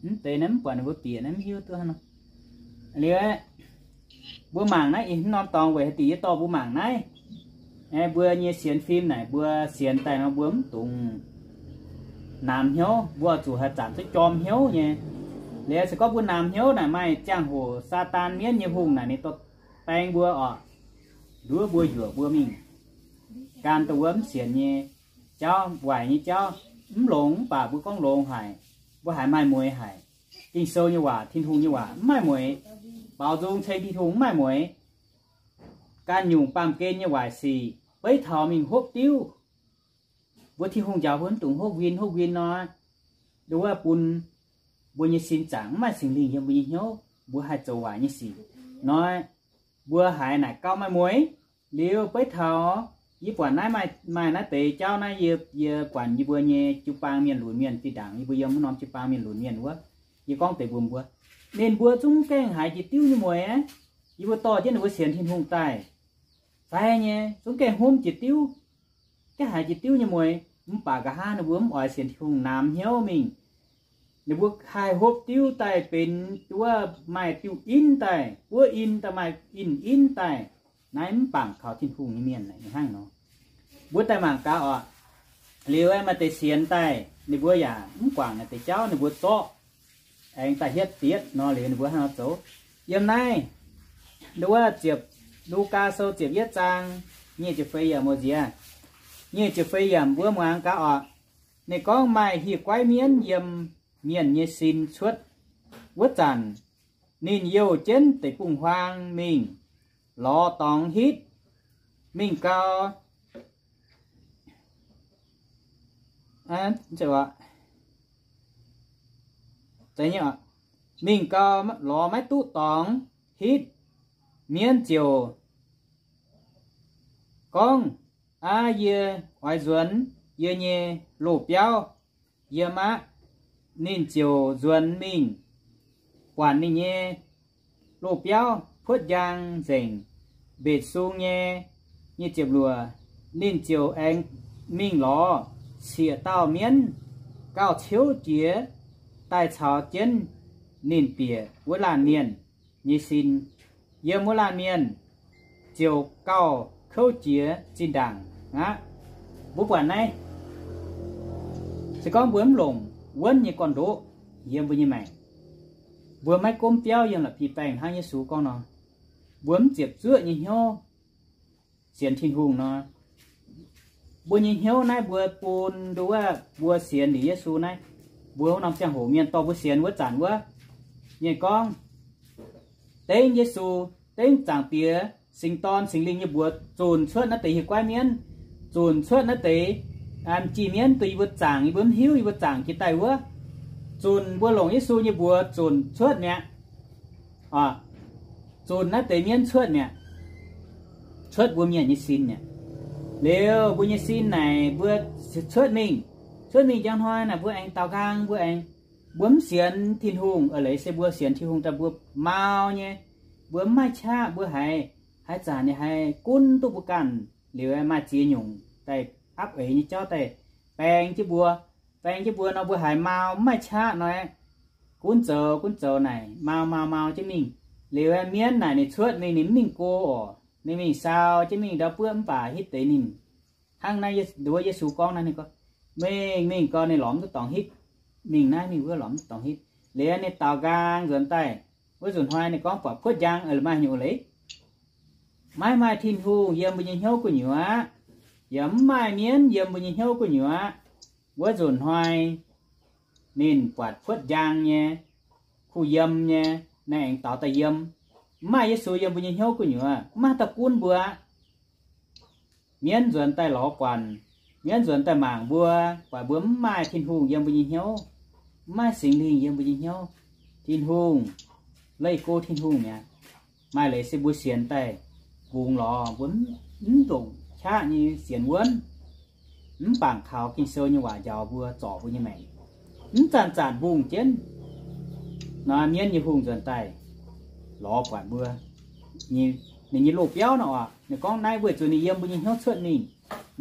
Mv deix naaiv mv buatc ninh mbuo bieqc naaiv mv hiuv duqv hnangv nor. Liuz, mbuo mangc naaiv ih hnangv norm dorngx weic haaix diuc yie dorh mbuo mangc naaiv. Mbuo nyei sienx fim naaic mbuo sienx daaih nor mbuo mv dungx namx hnyouv, mbuo oix zuqc haih zanc duqv jorm hnyouv nyei. Liuz se gorngv mbuo namx hnyouv naaic maaih ziangh hoc Saadaan mienv nyei hungh naaic ninh dorh baeng mbuo oc, nduov mbuo yuoqc mbuo mingh gan dongh wuov mv sienx nyei jauv, waaic nyei jauv, mv longx mv baac mbuo gorngv longx haic, mbuo haiz maaih mueiz haic. Ging-Sou nyei waac, Tin-Hungh nyei waac mv maaih mueiz. Baaux nzung ceng Tin-Hungh mv maaih mueiz. Ganh nyungc baamh gen nyei waaic sic beiv taux mingh hopv diuv. Mbuo Tin-Hungh njaaux mbuo mv dungx hopv win hopv win nor, nduov bun mbuo nyei sin zaangc mv maaih Singx Lingh yiem mbuo nyei hnyouv, mbuo haih zoux waaic nyei sic nor, mbuo haiz naaic gauh maaih mueiz. Liuz beiv taux yie buatc naaiv maaih, maaih naaiv deix jauv naaiv, yie, yie buatc yie mbuo nyei jiu-baang mienh lunx mienh zinh ndaangc yie mbuo yiem wuov norm jiu-baang mienh lunx mienh wuov, yie gorngv deix mbuox mbuo, ninh mbuo zungv gaengh haiz jiex diuv nyei mueiz aqv. Yie mbuo dorh jienv ninh mbuo sienx Tin-Hungh daaih fai nyei zungv gaengh hmomv jiex diuv, gaengh haiz jiex diuv nyei mueiz, mv baac nqa'haav ninh mbuo mv oix sienx Tin-Hungh, namx hnyouv mingh. Ninh mbuo haih hopv diuv daaih benx wuov maaih diuv in daaih, buov in daaih, maaih in in daaih. Naaiv mv bangc kaux Tin-Hungh nyei mienh hnangv nor. Mbuo daaih mangc gaax oc. Liuz maaih deix sienx daaih ninh mbuo yaac mv guangc naaiv deix jauv, ninh mbuo zorqv aengx daaih hietv dietv nor, liuz ninh mbuo hnangv nor zoux. Yiem naaiv Nduov ziepc, Lugaa Sou ziepc yietv zaang, nyic ziepc feix yiemc oc nziex. Nyic ziepc feix yiemc mbuo muangx gaax oc. Ninh gorngv maaih hieh guaiv mienv yiem mienh nyei sin cuotv wuov zanc, ninh youh jienv deic-bung-huaang mingh lorz dorngx hitv mingh gau, mingh gau lorz maiv duqv dorngx hitv. Mienv ziouc gorngv, Aa, yie oix nzuonx yie nyei loz-biauv. Yiem aqv. Ninh ziouc nzuonx mingh buatc ninh nyei loz-biauv puotv njang nzengc, mbetc sung nyei. Nyic ziepc luoqc, ninh ziouc aengx mingh lorz cieqc dauh mienv gauh ciouv jiex daaih caux jienv ninh bieqc wuov laanh mienh nyei sin. Yiem wuov laanh mienh ziouc gauh kouv jiex zinh ndaangc aqv. Mbuo buatc naaiv, se gorngv mbuo mv longc wuonv nyei gorn-ndoqv yiem mbuo nyei maengc, mbuo maiv gomv biauv yiem la'bieiv-baengh hnangv Yesu gorngv nor, mbuo mv ziepc zuoqv nyei hnyouv sienx Tin-Hungh nor, mbuo nyei hnyouv naaiv mbuo bun nduov mbuo sienx liuz Yesu naaiv, mbuo wuov norm ziangh hoc mienh dorh mbuo sienx wuov zanc wuov, mienh gorngv, dengv Yesu, dengv Zaangc Diex, Singx Dorn, Singx Lingh nyei mbuox zunc cuotv naaiv deix hieh guaiv mienv, zunc cuotv naaiv deix m'jih mienv, duqv yie mbuo zaangc, yie mbuo mv hiuv, yie mbuo zaangc jiex daaih wuov, zunc mbuo longc Yesu nyei mbuox zunc cuotv mi'aqv. Zunc naaiv deix mienv cuotv mi'aqv, cuotv mbuo mienh nyei sin mi'aqv. Liuz mbuo nyei sin naaic mbuo cuotv mingh, cuotv mingh njang hnoi naaic mbuo aengx daaux nqaang, mbuo aengx, mbuo mv sienx Tin-Hungh. Eix leiz se mbuo sienx Tin-Hungh daaih mbuo mau nyei, mbuo mv maaih qaqv, mbuo haiz, haaix zanc ninh haiz gunv duqv mbuo ganh, liuz maaih ziex nyungc daaih apv eix nyei jauv daaih baeng jienv mbuo, baeng jienv mbuo nor mbuo haiz mau mv maaih qaqv nor, gunv zoux gunv zoux naaic mau mau mau jienv mingh. Liuz mienv naaic ninh cuotv mingh ninh mv mingh go oc, ninh mingh sau jienv mingh ndau buov mv baac hitv deix ninh hnangv naaiv nduov Yesu gorngv naaiv, ninh gorngv, mingh mingh gau ninh lorz mv duqv dorngx hitv, mingh naaiv mingh wuov lorz mv duqv dorngx hitv. Liuz ninh daaux nqaang nzuonx daaih, wuov nzunc hnoi ninh gorngv buatc puotv njang, maaih nyungc leiz, maiv maaih Tin-Hungh yiem mbuo nyei hnyouv gu'nyuoz, yaac mv maaih mienv yiem mbuo nyei hnyouv gu'nyuoz. Wuov nzunc hnoi ninh buatc puotv njang nyei, kuh yiem nyei, naaiv aengx daaux daaih yiem, mv maaih Yesu yiem mbuo nyei hnyouv gu'nyuoz, mv maaih dauh gunv mbuo aqv. Mienv nzuonx daaih lorz guanc, mienv nzuonx daaih mangc mbuo, buatc mbuo mv maaih Tin-Hungh yiem mbuo nyei hnyouv, mv maaih Singx Lingh yiem mbuo nyei hnyouv. Tin-Hungh, leih go Tin-Hungh mi'aqv. Maaih leiz se mbuo sienx daaih mbungx lorz, mbuo mv ndongc qaqv nyei sienx wuonv, mv bangc kaux Ging-Sou nyei waac njaaux mbuo, zorc mbuo nyei maengc, mv zanc zanc mbungh jienv. Nor mienv nyei hungh nzuonx daaih lorz buatc mbuo, ninh nyei loz-biauv nor oc, ninh gorngv naaiv weic zuqc ninh yiem mbuo nyei hnyouv cuotv mingh.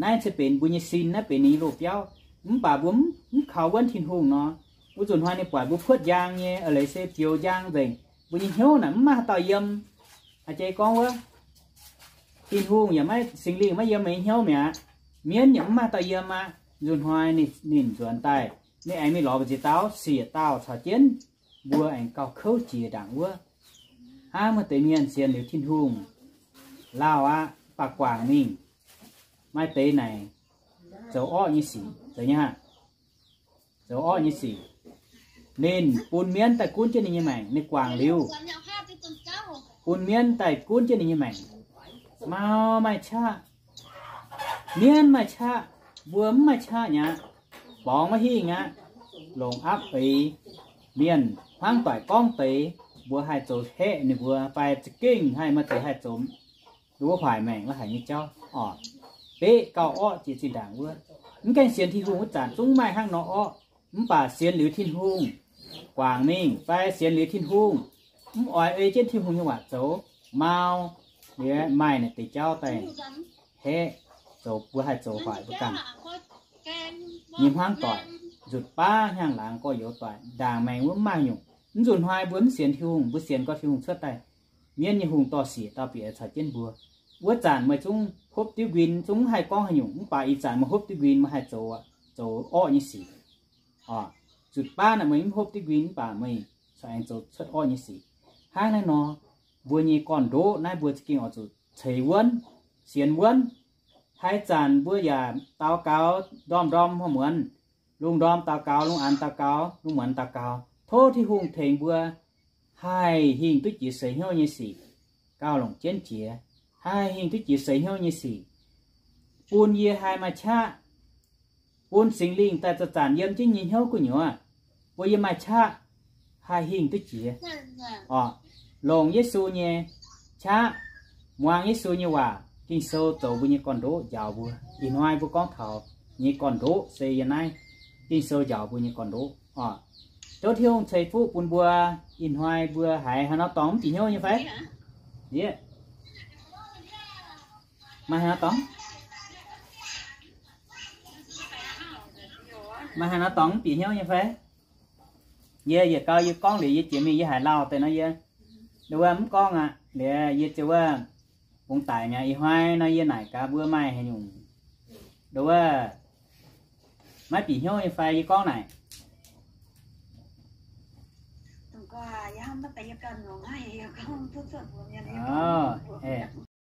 Naaiv se benx mbuo nyei sin, naaiv benx ninh nyei loz-biauv. Mv baac mbuo mv kaux wuonv Tin-Hungh nor, wuov nzunc hnoi ninh buatc mbuo puotv njang nyei, eix leiz se bioux njang nzengc, mbuo nyei hnyouv naaic mv maaih haaix dauh yiem. A'jang gorngv wuov, Tin-Hungh yaac maiv, Singx Lingh maiv yiem meih nyei hnyouv mi'aqv. Mienv yaac mv maaih dauh yiem aqv. Nzunc hnoi ninh, ninh nzuonx daaih, ninh aengx mingh lorz mbu'ziex dauh, siec dauh caux jienv, mbuo aengx gauh kouv jiex ndaangc wuov. Hnangv maaih deix mienh sienx liuz Tin-Hungh, lauh aqv, mv baac guangc mingh. Maaih deix naaic zoux orqv nyei sic, zoux nyei aqv, zoux orqv nyei sic. Ninh bun mienv daaih gunv jienv ninh nyei maengc, ninh guangc liuz, bun mienv daaih gunv jienv ninh nyei maengc. Mau maaih qaqv, mienv maaih qaqv, mbuo mv maaih qaqv mi'aqv. Borngz maiv hingh aqv. Longc apv eix, mienh hmuangv doic gorngv deix, mbuo haih zoux haeqv ninh mbuo fai za'gengh haih maaih deix haih zoux nduov hoic maengc la'haic nyei jauv oc. Beqv gauh orqv jiex zinh ndaangc wuov. Mv gaengh sienx Tin-Hungh wuov zanc zungv maaih hnangv nor orqv. Mv baac sienx liuz Tin-Hungh, guangc mingh fai sienx liuz Tin-Hungh, mv oix ei jienv Tin-Hungh nyei waac zoux, mau, liuz maaih naaic deix jauv daaih haeqv, zoux mbuo haih zoux hoic mbuo ganh nyei hmuangv doic, nzutc baav hnyangx-laangz gorx-youz doic, ndaangc maengx wuov mv maaih nyungc. Mv nzunc hnoi mbuo mv sienx Tin-Hungh, mbuo sienx gau Tin-Hungh cuotv daaih, mienv nyei hungh dorh siec dauh bieqc caux jienv mbuo. Wuov zanc meih zungv hopv diuv nquin, zungv mv haih gorngv haaix nyungc, mv baac ih zanc meih hopv diuv nquin meih haih zoux, zoux orqv nyei sic. Oc, nzutc baav naaic meih mv hopv diuv nquin mv baac meih corc aengx zoux cuotv orqv nyei sic. Hnangv naaiv nor, mbuo nyei gorn-ndoqv naaiv mbuo za'gengh oix zuqc ceix wuonv, sienx wuonv. Haaix zanc mbuo yaac daux gaux ndorm-ndorm muonz, lungh ndorm daux gaux, lungh aanx daux gaux, lungh muonz daux gaux, tov Tin-Hungh tengx mbuo haih hingh duqv jiex seix hnyouv nyei sic, gauh longc jienv jiex, haih hingh duqv jiex seix hnyouv nyei sic, bun yie haih maaih qaqv, bun Singx Lingh daaih zanc-zanc yiem jienv nyei hnyouv gu'nyuoz, bun yie maaih qaqv haih hingh duqv jiex. Orqc, longc Yesu nyei qaqv, muangx Yesu nyei waac. Ging-Sou zoux mbuo nyei gorn-ndoqv njaaux mbuo. Ih hnoi mbuo gorngv taux nyei gorn-ndoqv se yiem naaiv Ging-Sou njaaux mbuo nyei gorn-ndoqv. Orqc, tov Tin-Hungh ceix fuqv bun mbuo. Ih hnoi mbuo haiz haaix nor dorngx mv bieqc hnyouv nyei fai? Yie maaih haaix nor dorngx, maaih haaix nor dorngx mv bieqc hnyouv nyei fai? Yie yietc gau yie gorngv liuz yie jiex mingh yie haiz lauh deix nor yie, nduov mv gorngv aqv. Liuz yie ziouc wuov bungx daic mi'aqv. Ih hnoi nor yie naaic gaax mbuo maaih haaix nyungc nduov maiv bieqc hnyouv nyei fai yie gorngv naaic.